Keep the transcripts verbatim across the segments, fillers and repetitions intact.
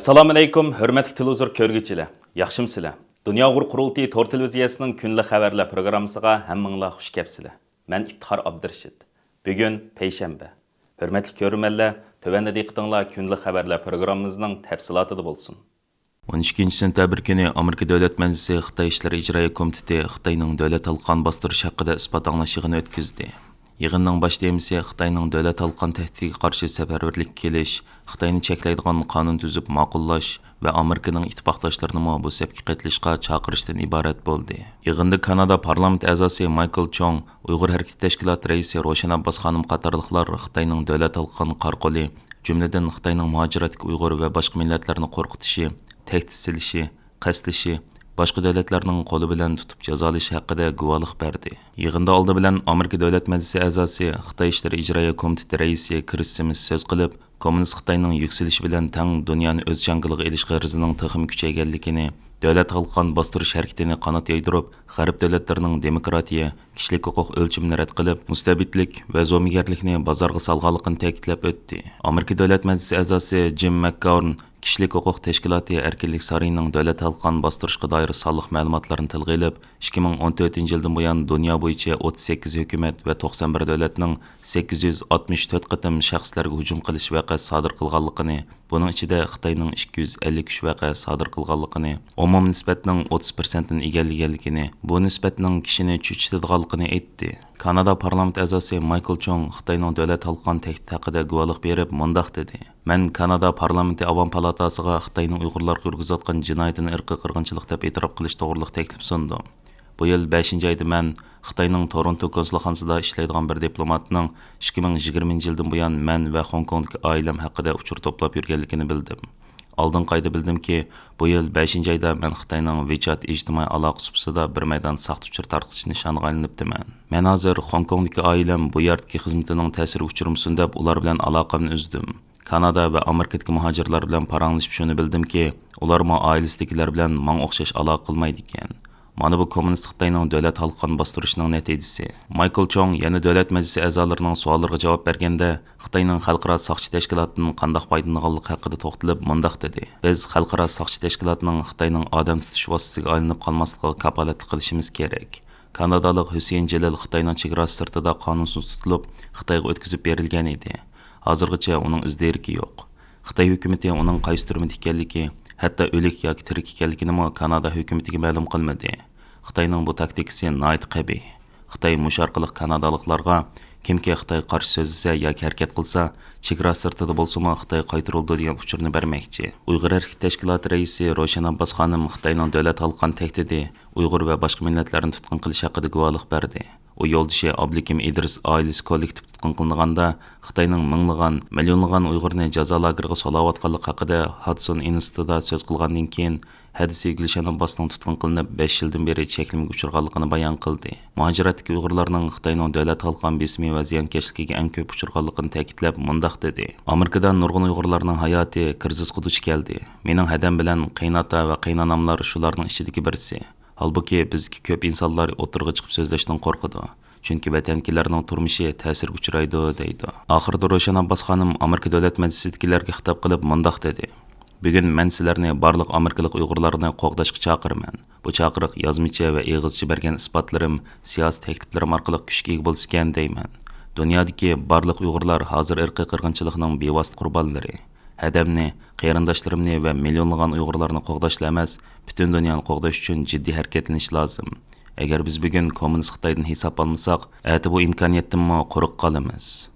ئەسسالامۇئەلەيكۇم، ھۆرمەتلىك تېلېۋىزور كۆرگۈچىلەر، ياخشىمۇسىلەر؟ دۇنيا ئۇيغۇر قۇرۇلتىيى تور تېلېۋىزىيەسىنىڭ كۈنلۈك خەۋەرلەر پروگراممىسىغا ھەممىڭلار خۇش كەپسىلەر. مەن ئىپتىخار ئابدۇرېشىت. بۈگۈن پەيشەنبە. ھۆرمەتلىك كۆرۈرمەنلەر، تۆۋەندە دىققىتىڭلار كۈنلۈك خەۋەرلەر پروگراممىمىزنىڭ تەپسىلاتىدا بولسۇن. ئون ئىككىنچى سېنتەبىر كۈنى ئامېرىكا دۆلەت مەجلىسى خىتاي ئىشلىرى ئىجرائىيە كومىتېتى خىتاينىڭ دۆلەت ھالقان باستۇرۇش ھەققىدە ئىسپات ئاڭلاش يىغىنى ئۆتكۈزدى. يىغىننىڭ باش تېمىسى خىتاينىڭ دۆلەت ھالقان تەھدىتىگە قارشى سەپەرۋەرلىككە كېلىش، خىتاينى چەكلەيدىغان قانۇن تۈزۈپ ماقۇللاش ۋە ئامېرىكىنىڭ ئىتتىپاقداشلىرىنىمۇ بۇ سەپكە قېتىلىشقا چاقىرىشتىن ئىبارەت بولدى. يىغىندا كانادا پارلامېنت ئەزاسى مايكل چوڭ، ئۇيغۇر ھەرىكىتى تەشكىلاتى رەئىسى روشەن ئابباس خانىم قاتارلىقلار خىتاينىڭ دۆلەت ھالقان قارا قولى، جۈملىدىن خىتاينىڭ مۇھاجىرەتتىكى ئۇيغۇر ۋە باشقا مىللەتلەرنى قورقۇتۇشى، تەھدىت سېلىشى، قەستلىشى، باشقا دۆلەتلەرنىڭ قولى بىلەن تۇتۇپ جازالىشى ھەققىدە گۇۋاھلىق بەردى. يىغىندا ئالدى بىلەن ئامېرىكا دۆلەت مەجلىسى ئەزاسى، خىتاي ئىشلىرى ئىجرائىيە كومىتېتى رەئىسى كرىس سىمىس سۆز قىلىپ، كوممۇنىست خىتاينىڭ يۈكسىلىشى بىلەن تەڭ دۇنيانى ئۆز چاڭگىلىغا ئېلىش غەرىزىنىڭ تېخىمۇ كۈچەيگەنلىكىنى، دۆلەت ھالقان باستۇرۇش ھەرىكىتىنى قانات يايدۇرۇپ، غەرب دۆلەتلىرىنىڭ دېموكراتىيە، كىشىلىك ھوقۇق ئۆلچىمىنى رەت قىلىپ، مۇستەبىتلىك ۋە زومىگەرلىكنى بازارغا سالغانلىقىنى تەكىتلەپ ئۆتتى. ئامېرىكا دۆلەت مەجلىسى ئەزاسى جىم مەكگاۋېرن كىشىلىك ھوقۇق تەشكىلاتى ئەركىنلىك سارىيىنىڭ دۆلەت ھالقان باستۇرۇشقا دائىر سانلىق مەلۇماتلارنى تىلغا ئېلىپ، ئىككى مىڭ ئون تۆتىنچى يىلدىن بۇيان دۇنيا بويىچە ئوتتۇز سەككىز ھۆكۈمەت ۋە توقسان بىر دۆلەتنىڭ سەككىز يۈز ئاتمىش تۆت قېتىم شەخسلەرگە ھۇجۇم قىلىش ۋەقەسى سادىر قىلغانلىقىنى، بۇنىڭ ئىچىدە خىتاينىڭ ئىككى يۈز ئەللىك ئۈچ ۋەقە سادىر قىلغانلىقىنى، ئومۇم نىسبەتنىڭ ئوتتۇز پىرسەنتىنى ئىگىلىگەنلىكىنى، بۇ نىسبەتنىڭ كىشىنى چۆچۈتىدىغانلىقىنى ئېيتتى. كانادا پارلامېنت ئەزاسى مايكل چوڭ خىتاينىڭ دۆلەت ھالقان تەھدىتى ھەققىدە گۇۋاھلىق بېرىپ مۇنداق دېدى: مەن كانادا پارلامېنتى ئاۋام پالاتاسىغا خىتاينىڭ ئۇيغۇرلارغا يۈرگۈزۈۋاتقان جىنايىتىنى ئىرقىي قىرغىنچىلىق دەپ ئېتىراپ قىلىش توغرىلىق تەكلىپ سۇندۇم. بۇ يىل بەشىنچى ئايدا مەن خىتاينىڭ تورونتو كونسۇلخانىسىدا ئىشلەيدىغان بىر دىپلوماتنىڭ ئىككى مىڭ يىگىرمىنچى يىلدىن بۇيان مەن ۋە خوڭكوڭدىكى ئائىلەم ھەققىدە ئۇچۇر توپلاپ يۈرگەنلىكىنى بىلدىم. ئالدىنقى ئايدا بىلدىمكى، بۇ يىل بەشىنچى ئايدا مەن خىتاينىڭ ۋېچات ئىجتىمائىي ئالاقە سۇپىسىدا بىر مەيدان ساختا ئۇچۇر تارقىتىش نىشانىغا ئايلىنىپتىمەن. مەن ھازىر خوڭكوڭدىكى ئائىلەم بۇ يەردىكى خىزمىتىنىڭ تەسىرىگە ئۇچرىمىسۇن دەپ ئۇلار بىلەن ئالاقەمنى ئۈزدۈم. كانادا ۋە ئامېرىكىدىكى مۇھاجىرلار بىلەن پاراڭلىشىپ شۇنى بىلدىمكى، ئۇلارمۇ ئائىلىسىدىكىلەر بىلەن ماڭا ئوخشاش ئالاقە قىلمايدىكەن. مانا بۇ كوممۇنىست خىتاينىڭ دۆلەت ھالقان باستۇرۇشىنىڭ نەتىجىسى. مايكل چوڭ يەنە دۆلەت مەجلىسى ئەزالىرىنىڭ سوئاللىرىغا جاۋاب بەرگەندە، خىتاينىڭ خەلقئارا ساقچى تەشكىلاتىدىن قانداق پايدىلىنىدىغانلىقى ھەققىدە توختىلىپ مۇنداق دېدى: بىز خەلقئارا ساقچى تەشكىلاتىنىڭ خىتاينىڭ ئادەم تۇتۇش ۋاسىتىسىگە ئايلىنىپ قالماسلىقىغا كاپالەتلىك قىلىشىمىز كېرەك. كانادالىق ھۈسېيىن جېلىل خىتاينىڭ چېگراسى سىرتىدا قانۇنسىز تۇتۇلۇپ، خىتايغا ئۆتكۈزۈپ بېرىلگەن ئىدى. ھازىرغىچە ئۇنىڭ ئىز-دېرىكى يوق. خىتاي ھۆكۈمىتى ئۇنىڭ قايسى تۈرمىدە ئىكەنلىكى، ھەتتا ئۆلۈك ياكى تىرىك ئىكەنلىكىنىمۇ كانادا ھۆكۈمىتىگە مەلۇم قىلمىدى. خىتاينىڭ بۇ تاكتىكىسى ناھايىتى قەبىھ. خىتاي مۇشۇ ئارقىلىق كانادالىقلارغا، كىمكى خىتايغا قارشى سۆزلىسە ياكى ھەرىكەت قىلسا، چېگرا سىرتىدا بولسىمۇ خىتايغا قايتۇرۇلىدۇ دېگەن ئۇچۇرنى بەرمەكچى. ئۇيغۇر ھەرىكىتى تەشكىلاتى رەئىسى روشەن ئابباس خانىم خىتاينىڭ دۆلەت ھالقان تەھدىتى، ئۇيغۇر ۋە باشقا مىللەتلەرنى تۇتقۇن قىلىش ھەققىدە گۇۋاھلىق بەردى. ئۇ يولدىشى ئابلىكىم ئىدرىس ئائىلىسى كوللېكتىپ تۇتقۇن قىلىنغاندا، خىتاينىڭ مىڭلىغان، مىليونلىغان ئۇيغۇرنى جازا لاگېرىغا سولاۋاتقانلىقى ھەققىدە ھادسون ئىنستىتۇدا سۆز قىلغاندىن كېيىن، ھەدىسى گۈلشەن ئابباسنىڭ تۇتقۇن قىلىنىپ، بەش يىلدىن بېرى چەكلىمىگە ئۇچرىغانلىقىنى بايان قىلدى. مۇھاجىرەتتىكى ئۇيغۇرلارنىڭ خىتاينىڭ دۆلەت ھالقان بېسىمى ۋە زىيانكەشلىكىگە ئەڭ كۆپ ئۇچرىغانلىقىنى تەكىتلەپ، مۇنداق دېدى: ئامېرىكىدا نۇرغۇن ئۇيغۇرلارنىڭ ھاياتى كىرىزىسقا دۇچ كەلدى. مېنىڭ ھەدەم بىلەن قېيىنئاتا ۋە قېيىنئاناملار شۇلارنىڭ ئىچىدىكى بىرسى. ھالبۇكى، بىزدىكى كۆپ ئىنسانلار ئوتتۇرىغا چىقىپ سۆزلەشتىن قورقىدۇ. چۈنكى ۋەتەندىكىلەرنىڭ تۇرمۇشى تەسىرگە ئۇچرايدۇ، دەيدۇ. ئاخىرىدا روشەن ئابباس خانىم ئامېرىكا دۆلەت مەجلىسىدىكىلەرگە خىتاب قىلىپ مۇنداق دېدى: بۈگۈن مەن سىلەرنى بارلىق ئامېرىكىلىق ئۇيغۇرلارنى قوغداشقا چاقىرىمەن. بۇ چاقىرىق يازمىچە ۋە ئېغىزچە بەرگەن ئىسپاتلىرىم، سىياسىي تەكلىپلىرىم ئارقىلىق كۈچكە ئىگە بولسىكەن دەيمەن. دۇنيادىكى بارلىق ئۇيغۇرلار ھازىر ئىرقىي قىرغىنچىلىقنىڭ بىۋاسىتە قۇربانلىرى. ھەدەمنى، قېرىنداشلىرىمنى ۋە مىليونلىغان ئۇيغۇرلارنى قوغداشلا ئەمەس، پۈتۈن دۇنيانى قوغداش ئۈچۈن جىددىي ھەرىكەتلىنىش لازىم. ئەگەر بىز بۈگۈن كوممۇنىست خىتايدىن ھېساب ئالمىساق، ئەتە بۇ ئىمكانىيەتتىنمۇ قۇرۇق قالىمىز.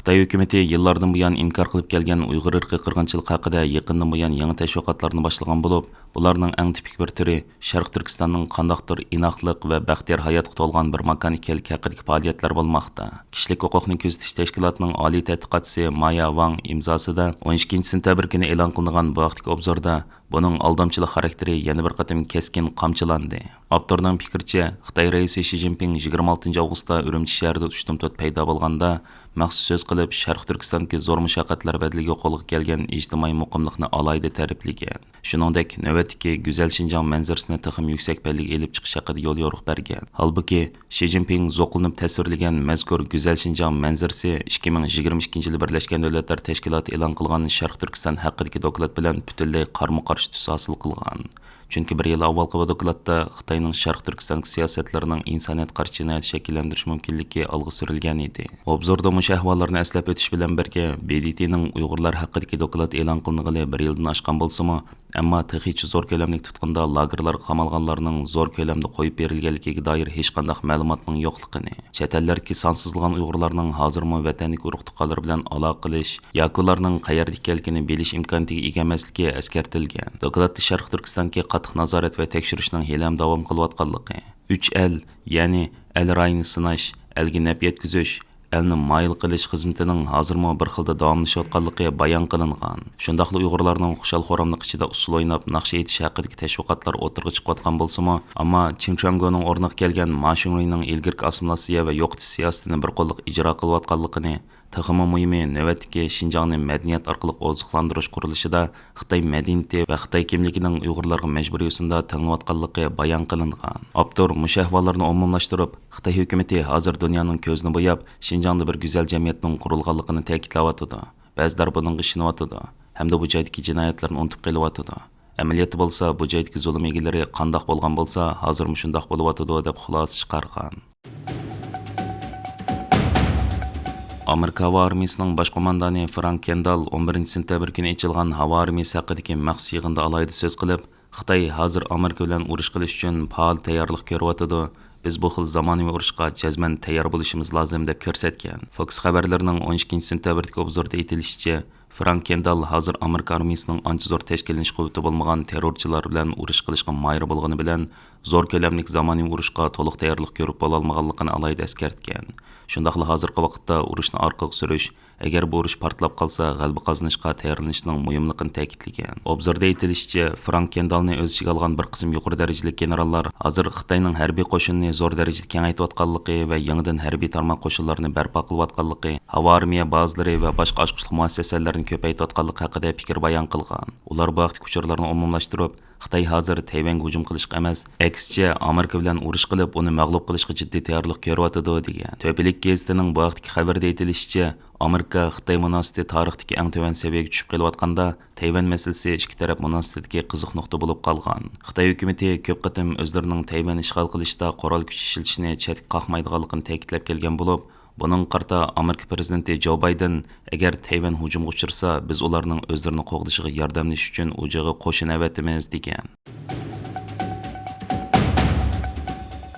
خىتاي ھۆكۈمىتى يىللاردىن بۇيان ئىنكار قىلىپ كەلگەن ئۇيغۇر ئىرقىي قىرغىنچىلىقى ھەققىدە يېقىندىن بۇيان يېڭى تەشۋىقاتلارنى باشلىغان بولۇپ، بۇلارنىڭ ئەڭ تىپىك بىر تۈرى شەرقىي تۈركىستاننىڭ قانداقتۇر ئىناقلىق ۋە بەختىيار ھاياتقا تولغان بىر ماكان ئىكەنلىكى ھەققىدىكى پائالىيەتلەر بولماقتا. كىشىلىك ھوقۇقنى كۆزىتىش تەشكىلاتىنىڭ ئالىي تەتقىقاتچىسى مايا ۋاڭ ئىمزاسىدا ئون ئىككىنچى سېنتەبىر كۈنى ئېلان قىلىنغان بۇ ھەقتىكى ئوبزوردا بۇنىڭ ئالدامچىلىق خاراكتېرى يەنە بىر قېتىم كەسكىن قامچىلاندى. ئاپتورنىڭ پىكرىچە، خىتاي رەئىسى شى جىنپىڭ يىگىرمە ئالتىنچى ئاۋغۇستتا ئۈرۈمچى شەھىرىدە تۇشتىن توت پەيدا بولغاندا، مەخسۇس سۆز قىلىپ، شەرقىي تۈركىستاندىكى زور مۇشەققەتلەر بەدىلىگە قولغا كەلگەن ئىجتىمائىي مۇقىملىقنى ئالاھىدە تەرىپلىگەن. شۇنىڭدەك، نۆۋەتتىكى گۈزەل شىنجاڭ مەنزىرىسىنى تېخىمۇ يۈكسەك پەللىگە ئېلىپ چىقىش ھەققىدە يوليورۇق بەرگەن. ھالبۇكى، شى جىنپىڭ زوقلىنىپ تەسۋىرلىگەن مەزكۇر گۈزەل شىنجاڭ مەنزىرىسى ئىككى مىڭ يىگىرمە ئىككىنچى يىلى بىرلەشكەن دۆلەتلەر تەشكىلاتى ئېلان قىلغان شەرقىي تۈركىستان ھەققىدىكى دوكلات بىلەن پۈتۈنلەي قارمۇ قارشى تۈس ھاسىل قىلغان. چۈنكى بىر يىل ئاۋۋالقى بۇ دوكلاتتا خىتاينىڭ شەرقىي تۈركىستاندىكى سىياسەتلىرىنىڭ ئىنسانىيەتكە قارشى جىنايەت شەكىللەندۈرۈش مۇمكىنلىكى ئالغا سۈرۈلگەن ئىدى. ئوبزوردا مۇشۇ ئەھۋاللارنى ئەسلەپ ئۆتۈش بىلەن بىرگە، ب د ت نىڭ ئۇيغۇرلار ھەققىدىكى دوكلات ئېلان قىلىنغىلى بىر يىلدىن ئاشقان بولسىمۇ، ئەمما تېخىچە زور كۆلەملىك تۇتقۇندا لاگېرلارغا قامالغانلارنىڭ زور كۆلەمدە قويۇپ بېرىلگەنلىكىگە دائىر ھېچقانداق مەلۇماتنىڭ يوقلۇقىنى، چەت ئەللەردىكى سانسىزلىغان ئۇيغۇرلارنىڭ ھازىرمۇ ۋەتەندىكى ئۇرۇق-تۇغقانلىرى بىلەن ئالاقە قىلىش ياكى ئۇلارنىڭ قەيەردە ئىكەنلىكىنى بىلىش ئىمكانىيىتىگە ئىگە ئەمەسلىكى ئەسكەرتىلگەن. دوكلاتتا شەرقىي تۈركىستاندىكى قاتتىق نازارەت ۋە تەكشۈرۈشنىڭ ھېلىھەم داۋام قىلىۋاتقانلىقى، ئۈچ ئەل، يەنى ئەل رايىنى سىناش، ئەلگە نەپ يەتكۈزۈش، ئەلنى مايىل قىلىش خىزمىتىنىڭ ھازىرمۇ بىر خىلدا داۋاملىشىۋاتقانلىقى بايان قىلىنغان. شۇنداقلا ئۇيغۇرلارنىڭ خۇشال-خۇراملىق ئىچىدە ئۇسسۇل ئويناپ، ناخشا ئېيتىش ھەققىدىكى تەشۋىقاتلار ئوتتۇرىغا چىقىۋاتقان بولسىمۇ، ئەمما چىن چۈەنگونىڭ ئورنىغا كەلگەن ما شۇڭرىنىڭ ئىلگىرىكى ئاسسىمىلياتسىيە ۋە يوقىتىش سىياسىتىنى بىر قوللۇق ئىجرا قىلىۋاتقانلىقىنى، تېخىمۇ مۇھىمى، نۆۋەتتىكى شىنجاڭنى مەدەنىيەت ئارقىلىق ئوزۇقلاندۇرۇش قۇرۇلۇشىدا خىتاي مەدەنىيىتى ۋە خىتاي كىملىكىنىڭ ئۇيغۇرلارغا مەجبۇرىي ئۇسۇلدا تېڭىلىۋاتقانلىقى بايان قىلىنغان. ئاپتور مۇشۇ ئەھۋاللارنى ئومۇملاشتۇرۇپ، خىتاي ھۆكۈمىتى ھازىر دۇنيانىڭ كۆزىنى بوياپ، شىنجاڭدا بىر گۈزەل جەمئىيەتنىڭ قۇرۇلغانلىقىنى تەكىتلەۋاتىدۇ. بەزىلەر بۇنىڭغا ئىشىنىۋاتىدۇ ھەمدە بۇ جايدىكى جىنايەتلەرنى ئۇنتۇپ قېلىۋاتىدۇ. ئەمەلىيەتتە بولسا، بۇ جايدىكى زۇلۇم ئىگىلىرى قانداق بولغان بولسا، ھازىرمۇ شۇنداق بولۇۋاتىدۇ، دەپ خۇلاسە چىقارغان. ئامېرىكا ھاۋا ئارمىيىسىنىڭ باش قوماندانى فرانك كېندال ئون بىرىنچى سېنتەبىر كۈنى ئېچىلغان ھاۋا ئارمىيىسى ھەققىدىكى مەخسۇس يىغىندا ئالاھىدە سۆز قىلىپ، خىتاي ھازىر ئامېرىكا بىلەن ئۇرۇش قىلىش ئۈچۈن پائال تەييارلىق كۆرۈۋاتىدۇ. بىز بۇ خىل زامانىۋى ئۇرۇشقا جەزمەن تەييار بولۇشىمىز لازىم، دەپ كۆرسەتكەن. فوكس خەۋەرلىرىنىڭ ئون ئىككىنچى سېنتەبىردىكى ئوبزوردا ئېيتىلىشىچە، فرانك كېندال ھازىر ئامېرىكا ئارمىيىسىنىڭ ئانچە زور تەشكىللىنىش قۇۋۋىتى بولمىغان تېررورچىلار بىلەن ئۇرۇش قىلىشقا ماھىر بولغىنى بىلەن، زور كۆلەملىك زامانىۋى ئۇرۇشقا تولۇق تەييارلىق كۆرۈپ بولالمىغانلىقىنى ئالاھىدە ئەسكەرتكەن. شۇنداقلا ھازىرقى ۋاقىتتا ئۇرۇشنى ئارقىغا سۈرۈش، ئەگەر بۇ ئۇرۇش پارتلاپ قالسا، غەلىبە قازىنىشقا تەييارلىنىشنىڭ مۇھىملىقىنى تەكىتلىگەن. ئوبزوردا ئېيتىلىشىچە، فرانك كېندالنى ئۆز ئىچىگە ئالغان بىر قىسىم يۇقىرى دەرىجىلىك گېنېراللار ھازىر خىتاينىڭ ھەربىي قوشۇنىنى زور دەرىجىدە كېڭەيتىۋاتقانلىقى ۋە يېڭىدىن ھەربىي تارماق قوشۇنلارنى بەرپا قىلىۋاتقانلىقى، ھاۋا ئارمىيە بازىلىرى ۋە باشقا ئاچقۇچلۇق مۇئەسسەسەلەرنى كۆپەيتىۋاتقانلىقى ھەققىدە پىكىر بايان قىلغان. ئۇلار بۇ ھەقتىكى ئۇچۇرلارنى ئومۇملاشتۇرۇپ، خىتاي ھازىر تەيۋەنگە ھۇجۇم قىلىشقا ئەمەس، ئەكسىچە، ئامېرىكا بىلەن ئۇرۇش قىلىپ، ئۇنى مەغلۇپ قىلىشقا جىددىي تەييارلىق كۆرۈۋاتىدۇ، دېگەن. تۆپىلىك گېزىتىنىڭ بۇ ھەقتىكى خەۋىرىدە ئېيتىلىشىچە، ئامېرىكا-خىتاي مۇناسىۋىتى تارىختىكى ئەڭ تۆۋەن سەۋىيەگە چۈشۈپ قېلىۋاتقاندا، تەيۋەن مەسىلىسى ئىككى تەرەپ مۇناسىۋىتىدىكى قىزىق نۇقتا بولۇپ قالغان. خىتاي ھۆكۈمىتى كۆپ قېتىم ئۆزلىرىنىڭ تەيۋەن ئىشغال قىلىشتا قورال كۈچ ئىشلىتىشنى چەتكە قاقمايدىغانلىقىنى تەكىتلەپ كەلگەن بولۇپ، بۇنىڭغا قارىتا ئامېرىكا پىرېزىدېنتى جو بايدېن، «ئەگەر تەيۋەن ھۇجۇمغا ئۇچرىسا، بىز ئۇلارنىڭ ئۆزلىرىنى قوغدىشىغا ياردەملىشىش ئۈچۈن ئۇ جايغا قوشۇن ئەۋەتىمىز» دېگەن.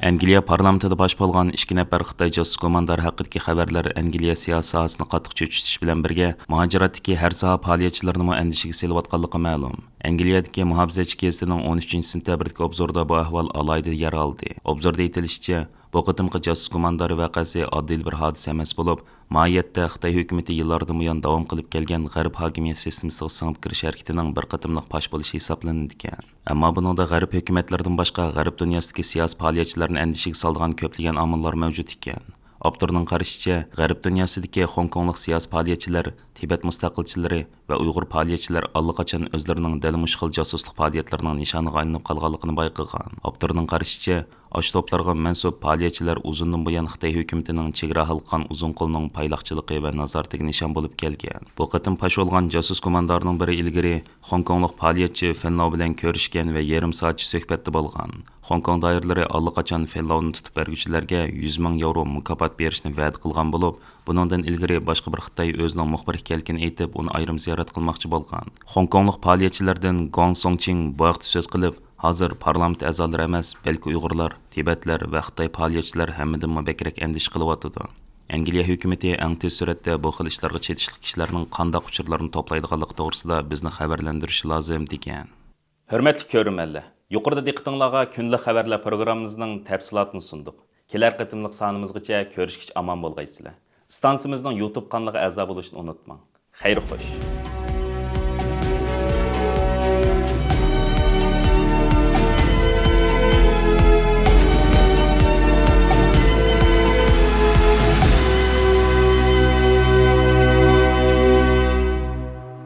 ئەنگلىيە پارلامېنتىدا پاش بولغان ئىككى نەپەر خىتاي جاسۇس گۇماندارى ھەققىدىكى خەۋەرلەر ئەنگلىيە سىياسىي ساھەسىنى قاتتىق چۆچۈتۈش بىلەن بىرگە، مۇھاجىراتتىكى ھەر ساھە پائالىيەتچىلىرىنىمۇ ئەندىشىگە سېلىۋاتقانلىقى مەلۇم. ئەنگلىيەدىكى مۇھاپىزەتچى گېزىتىنىڭ ئون ئۈچىنچى سېنتەبىردىكى ئوبزورىدا بۇ ئەھۋال ئالاھىدە يەر ئالدى. ئوبزوردا ئېيتىلىشىچە، بۇ قېتىمقى جاسۇس گۇماندارى ۋەقەسى ئاددىيلا بىر ھادىسە ئەمەس بولۇپ، ماھىيەتتە خىتاي ھۆكۈمىتى يىللاردىن بۇيان داۋام قىلىپ كەلگەن غەرب ھاكىمىيەت سىستېمىسىغا سىڭىپ كىرىش ھەرىكىتىنىڭ بىر قېتىملىق پاش بولۇشى ھېسابلىنىدىكەن. ئەمما بۇنىڭدا غەرب ھۆكۈمەتلىرىدىن باشقا، غەرب دۇنياسىدىكى سىياسىي پائالىيەتچىلەرنى ئەندىشىگە سالىدىغان كۆپلىگەن ئامىللار مەۋجۇت ئىكەن. ئاپتورنىڭ قارىشىچە، غەرب دۇنياسىدىكى خوڭكوڭلۇق سىياسىي پائالىيەتچىلەر، تىبەت مۇستەقىلچىلىرى ۋە ئۇيغۇر پائالىيەتچىلەر ئاللىقاچان ئۆزلىرىنىڭ دەل مۇشۇ خىل جاسۇسلۇق پائالىيەتلىرىنىڭ نىشانىغا ئايلىنىپ قالغانلىقىنى بايقىغان. ئاپتورنىڭ قارىشىچە، ئاشۇ توپلارغا مەنسۇپ پائالىيەتچىلەر ئۇزۇندىن بۇيان خىتاي ھۆكۈمىتىنىڭ چېگرا ھالقىغان ئۇزۇن قولىنىڭ پايلاقچىلىقى ۋە نازارىتىگە نىشان بولۇپ كەلگەن. بۇ قېتىم پاش بولغان جاسۇس گۇماندارنىڭ بىرى ئىلگىرى خوڭكوڭلۇق پائالىيەتچى فېنلاۋ بىلەن كۆرۈشكەن ۋە يېرىم سائەتچە سۆھبەتتە بولغان. خوڭكوڭ دائىرىلىرى ئاللىقاچان فېنلاۋنى تۇتۇپ بەرگۈچىلەرگە يۈز مىڭ ياۋرو مۇكاپات بېرىشنى ۋەدە قىلغان بولۇپ، بۇنىڭدىن ئىلگىرى باشقا بىر خىتاي ئۆزىنىڭ مۇخبىرى ئىكەنلىكىنى ئېيتىپ، ئۇنى ئايرىم زىيارەت قىلماقچى بولغان. خوڭكوڭلۇق پائالىيەتچىلەردىن گوڭ سوڭچىڭ بۇ ھەقتە سۆز قىلىپ، ھازىر پارلامېنت ئەزالىرى ئەمەس، بەلكى ئۇيغۇرلار، تىبەتلەر ۋە خىتاي پائالىيەتچىلەر ھەممىدىنمۇ بەكرەك ئەندىشە قىلىۋاتىدۇ. ئەنگلىيە ھۆكۈمىتى ئەڭ تېز سۈرئەتتە بۇ خىل ئىشلارغا چېتىشلىق كىشىلەرنىڭ قانداق ئۇچۇرلارنى توپلايدىغانلىقى توغرىسىدا بىزنى خەۋەرلەندۈرۈشى لازىم، دېگەن. ھۆرمەتلىك كۆرۈرمەنلەر، يۇقىرىدا دىققىتىڭلارغا كۈندىلىك خەۋەرلەر پروگراممىمىزنىڭ تەپسىلاتىنى سۇندۇق. كېلەر قېتىملىق سانىمىزغىچە كۆرۈشكىچە ئامان بولغايسىلەر. ئىستانسىمىزنىڭ يۇتۇب قانىلىغا ئەزا بولۇشنى ئۇنتۇماڭ. خەير خوش.